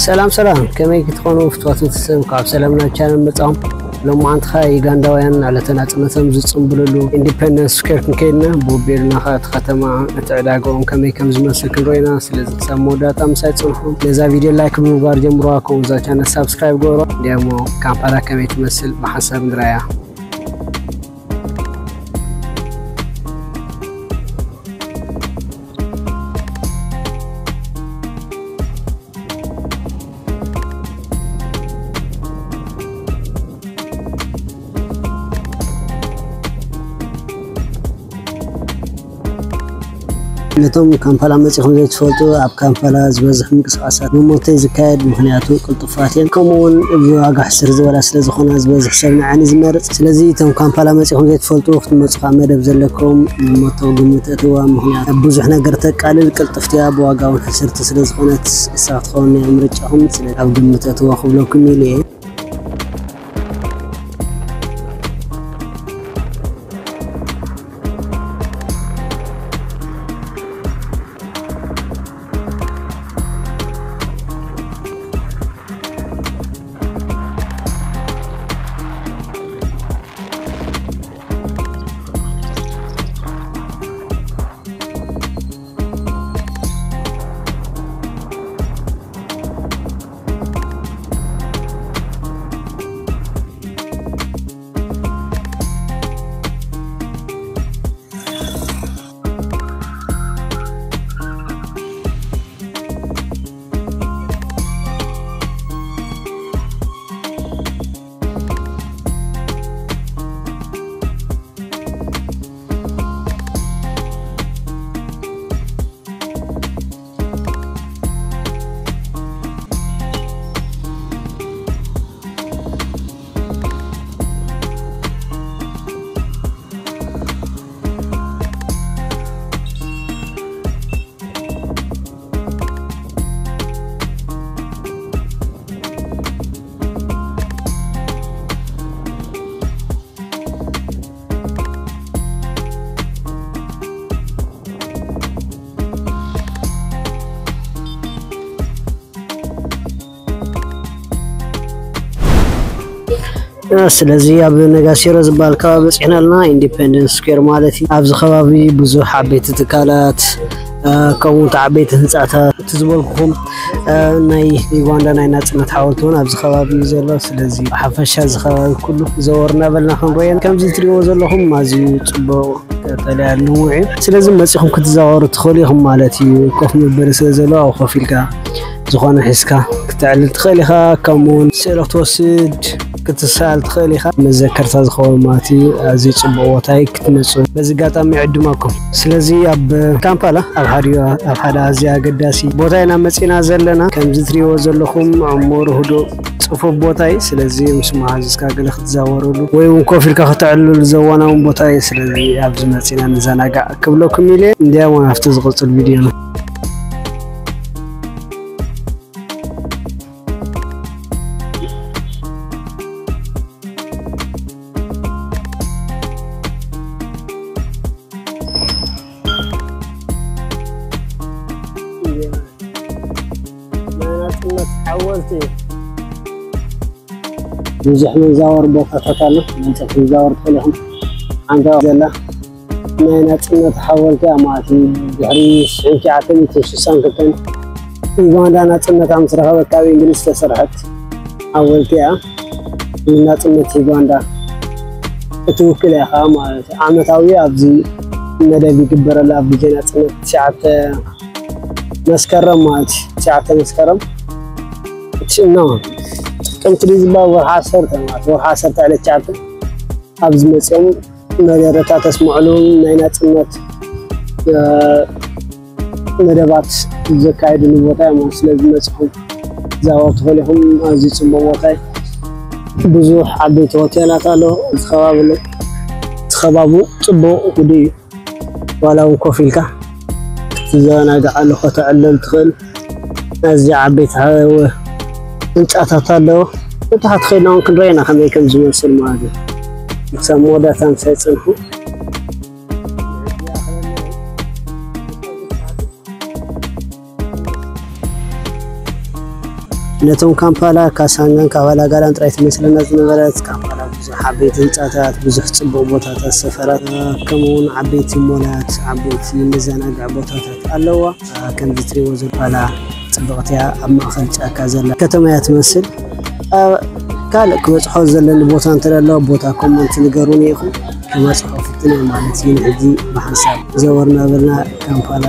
ሰላም ሰላም፣ ከመይ ክትኾኑ ፍትዋት ቤተሰብ? ካብ ሰላም ናብ ቻነል መጻኹም። ሎማዓንቲ ኸኣ ዩጋንዳውያን ዕለተ ናጽነቶም ዝጽንብልሉ ኢንዲፐንደንስ ስኩዌር ክንከይድና፣ ብውቤልና ኸኣ እቲ ከተማ፣ እቲ ዕዳጋኦም ከመይ ከም ዝመስል ክንርእዮ ኢና። ስለዚ ክሳብ መወዳእታ ምሳይ ጽንሑ። ነዛ ቪድዮ ላይክ ብምግባር ጀምሩዋ፣ ከምኡ እዛ ቻነል ሳብስክራይብ ግበሩ። እንዲያሞ ካምፓላ ከመይ ትመስል ብሓንሳብ ንርኣያ። ነቶም ካምፓላ መጺኹም ዘይትፈልጡ፣ ኣብ ካምፓላ ዝበዝሕ ምንቅስቓሳት ብሞተይ ዝካየድ፣ ምኽንያቱ ቅልጡፋት እየን። ከምኡ እውን ብዋጋ ሕስር ዝበላ ስለ ዝኾና ዝበዝሕ ሰብ ንዓኒ ዝመርጽ። ስለዚ እቶም ካምፓላ መጺኹም ዘይትፈልጡ ክትመጹ ካብ መደብ ዘለኩም ብሞቶ ግምት እትዋ፣ ምኽንያቱ ብዙሕ ነገር ተቃልል፣ ቅልጥፍቲ እያ፣ ብዋጋ እውን ሕስርቲ ስለ ዝኾነት እሳ ክትኸውን እያ ምርጫኹም። ስለዚ ኣብ ግምት እትዋ ክብለኩም ኢሉ እየ። ስለዚ ኣብ ነጋሲሮ ዝበሃል ከባቢ በፂሕና ኣለና። ኢንዲፔንደንስ ስኩዌር ማለት እዩ። ኣብዚ ከባቢ ብዙሕ ዓበይቲ ትካላት፣ ከምኡ እውን ዓበይቲ ህንፃታት፣ እቲ ዝበልኩኹም ናይ ዩጋንዳ ናይ ናፅነት ሓወልቲ እውን ኣብዚ ከባቢ እዩ ዘሎ። ስለዚ ብሓፈሻ እዚ ከባቢ ኩሉ ዘወር እናበልና ክንጎየን፣ ከምዚ ትሪእዎ ዘለኹም ኣዝዩ ፅቡቕ ቀጠልያ ንውዕ እዩ። ስለዚ መፂኹም ክትዛወሩ ትኽእሉ ኢኹም ማለት እዩ። ኮፍ መበሊ ስለ ዘሎ ኣብኡ ኮፍ ኢልካ ዝኾነ ሒዝካ ክተዕልል ትኽእል ኢኻ። ከምኡ እውን ስእሊ ክትወስድ ክትሰኣል ትኽእል ኢኻ። መዘከርታ ዝኸውን ማለት እዩ። ኣዝዩ ፅቡቕ ቦታ እዩ ክትመፁ በዚ ኣጋጣሚ ይዕድመኩም። ስለዚ ኣብ ካምፓላ ኣብ ሓደ ኣብ ሓደ ኣዝያ ኣገዳሲ ቦታ ኢና መፂና ዘለና። ከምዚ ትሪእዎ ዘለኹም ዕሙር ህዱእ ፅፉፍ ቦታ እዩ። ስለዚ ምስ መሓዙትካ ገለ ክትዛወረሉ ወይ እውን ኮፍ ኢልካ ከተዕልሉ ዘዋናውን ቦታ እዩ። ስለዚ ኣብዚ መፂና ንዘናጋዕ ክብለኩም ኢለ እንዲያም ኣብቲ ዝቕፅል ቪድዮ ነው። ናይ ናፅነት ሓወልቲ ብዙሕ መዛወሪ ቦታታት ኣሎ። መምፀት መዛወሪ ትኽእሉ ኢኹም። ሓንቲ ዘላ ናይ ናፅነት ሓወልቲ እያ ማለት እዩ። ድሕሪ ሽሕን ትሽዓተ ሚእትን ስሳን ክልተን ዩጋንዳ ናፅነታ ምስ ረኸበት ካብ እንግሊዝ ዝተሰርሐት ሓወልቲ እያ። ንናፅነት ዩጋንዳ እትውክል እያ ከዓ ማለት እዩ። ዓመታዊ ኣብዚ መደብ ይግበረሉ። ኣብ ግዜ ናፅነት ትሽዓተ መስከረም ማለት እዩ። ትሽዓተ መስከረም እቲ ኖ ጥቅምቲ ድዩ ዝበሃል? ወርሒ ዓሰርተ ማለት ወርሒ ዓሰርተ ዕለት ትሽዓተ ኣብዚ መፅኦም መደረታት ኣስምዕሉ ናይ ናፅነት መደባት ዘካየድሉ ቦታ እዮም። ስለዚ መፅኹም ዛወር ትኽእሉ ኢኹም። ኣዝዩ ፅቡቅ ቦታ እዩ። ብዙሕ ዓበይቲ ሆቴላት ኣለዎ። እቲ ከባቢ ኣሎ። እቲ ከባቢ ፅቡቅ ህዱእ እዩ። ዋላ እውን ኮፍ ኢልካ ክትዘናጋዓሉ ከተዕለል ትኽእል። ኣዝያ ዓበይቲ ህንፃታት ኣለዎ። እቲ ታሕቲ ከይድና እውን ክንረአና ከመይ ከም ዝመስል ማለት እዩ። ክሳብ መወዳእታ ምሳይ ፅንሑ። ነቶም ካምፓላ ካሳንጋን ካባላጋላን ጥራይ ትመስለና ዝነበረት ካምፓላ ብዙሕ ዓበይቲ ህንፃታት፣ ብዙሕ ፅቡቕ ቦታታት ሰፈራት፣ ከምኡውን ዓበይቲ ሞላት፣ ዓበይቲ መዘናግዒ ቦታታት ኣለዋ። ከምዚ ትሪእዎ ዘሎ ካምፓላ ፅብቕቲ እያ፣ ኣብ ማእኸል ጫካ ዘላ ከተማ እያ ትመስል። ካልእ ክበፅሖ ዘለኒ ቦታ እንተ ኣሎ ቦታ ኮመንት ንገሩኒ ኢኹም፣ ክበፅሖ ፍትን እየ ማለት እዩ። ንሕጂ ብሓንሳብ ዘወር እናበልና ካምፓላ